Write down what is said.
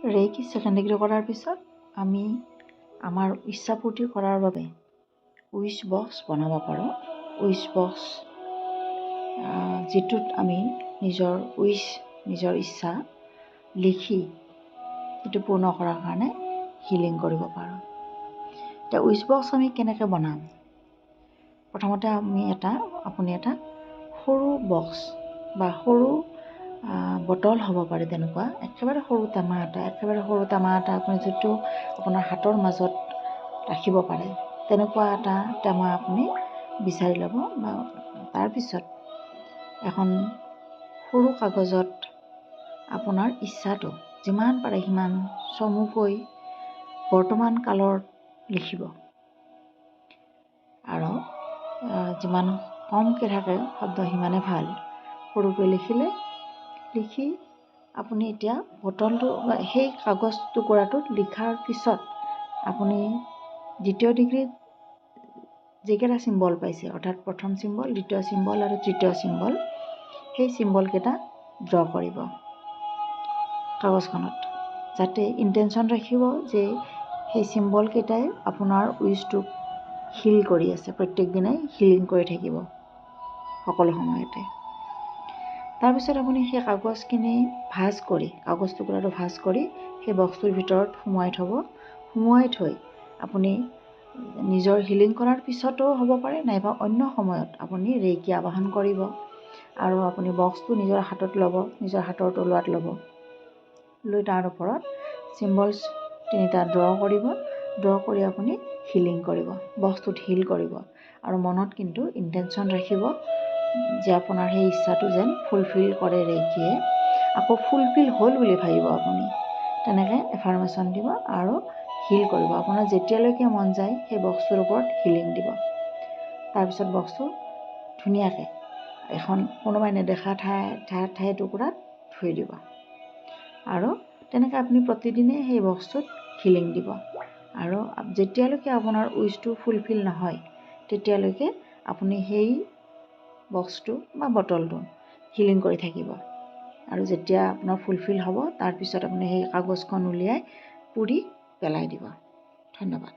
Reiki second degree কৰাৰ পিছত আমি আমাৰ ইচ্ছা পূৰ্তি কৰাৰ বাবে উইচ বক্স বনাব পাৰোঁ। উইচ বক্স, যিটোত আমি নিজৰ উইচ, নিজৰ ইচ্ছা লিখি সেইটো পূৰ্ণ কৰাৰ কাৰণে হিলিং কৰিব পাৰোঁ। এতিয়া উইচ বক্স আমি কেনেকৈ বনাম? প্ৰথমতে আমি এটা আপুনি এটা সৰু বক্স বা সৰু বটল হ'ব পাৰে, তেনেকুৱা একেবাৰে সৰু টেমা এটা, একেবাৰে সৰু টেমা এটা, আপুনি যিটো আপোনাৰ হাতৰ মাজত ৰাখিব পাৰে, তেনেকুৱা এটা টেমা আপুনি বিচাৰি ল'ব। বা তাৰপিছত এখন সৰু কাগজত আপোনাৰ ইচ্ছাটো যিমান পাৰে সিমান চমুকৈ বৰ্তমান কালত লিখিব আৰু যিমান কমকৈ থাকে শব্দ সিমানে ভাল। সৰুকৈ লিখিলে, লিখি আপুনি এতিয়া বটলটো বা সেই কাগজ টুকুৰাটোত লিখাৰ পিছত আপুনি দ্বিতীয় ডিগ্ৰীত যিকেইটা চিম্বল পাইছে, অৰ্থাৎ প্ৰথম চিম্বল, দ্বিতীয় চিম্বল আৰু তৃতীয় চিম্বল, সেই চিম্বলকেইটা ড্ৰ কৰিব কাগজখনত, যাতে ইণ্টেনশ্যন ৰাখিব যে সেই চিম্বলকেইটাই আপোনাৰ উইচটোক হিল কৰি আছে। প্ৰত্যেক দিনাই হিলিং কৰি থাকিব সকলো সময়তে। তাৰপিছত আপুনি সেই কাগজখিনি ভাঁজ কৰি, কাগজ টুকুৰাটো ভাঁজ কৰি সেই বক্সটোৰ ভিতৰত সুমুৱাই থ'ব। সুমুৱাই থৈ আপুনি নিজৰ হিলিং কৰাৰ পিছতো হ'ব পাৰে, নাইবা অন্য সময়ত আপুনি ৰেইকি আবাহন কৰিব আৰু আপুনি বক্সটো নিজৰ হাতত ল'ব, নিজৰ হাতৰ তলুৱাত ল'ব। লৈ তাৰ ওপৰত চিম্বলছ তিনিটা ড্ৰ কৰিব। ড্ৰ কৰি আপুনি হিলিং কৰিব, বক্সটোত হিল কৰিব আৰু মনত কিন্তু ইণ্টেনশ্যন ৰাখিব যে আপোনাৰ সেই ইচ্ছাটো যেন ফুলফিল কৰে ৰেইকিয়ে। আকৌ ফুলফিল হ'ল বুলি ভাবিব আপুনি, তেনেকৈ এফাৰ্মেশ্যন দিব আৰু হিল কৰিব। আপোনাৰ যেতিয়ালৈকে মন যায় সেই বক্সটোৰ ওপৰত হিলিং দিব। তাৰপিছত বক্সটো ধুনীয়াকৈ এখন কোনোবাই নেদেখা ঠাই ঠাই ঠাই টুকুৰাত থৈ দিব আৰু তেনেকৈ আপুনি প্ৰতিদিনে সেই বক্সটোত হিলিং দিব আৰু যেতিয়ালৈকে আপোনাৰ উইচটো ফুলফিল নহয়, তেতিয়ালৈকে আপুনি সেই বক্সটো বা বটলটো হিলিং কৰি থাকিব। আৰু যেতিয়া আপোনাৰ ফুলফিল হ'ব, তাৰপিছত আপুনি সেই কাগজখন উলিয়াই পুৰি পেলাই দিব। ধন্যবাদ।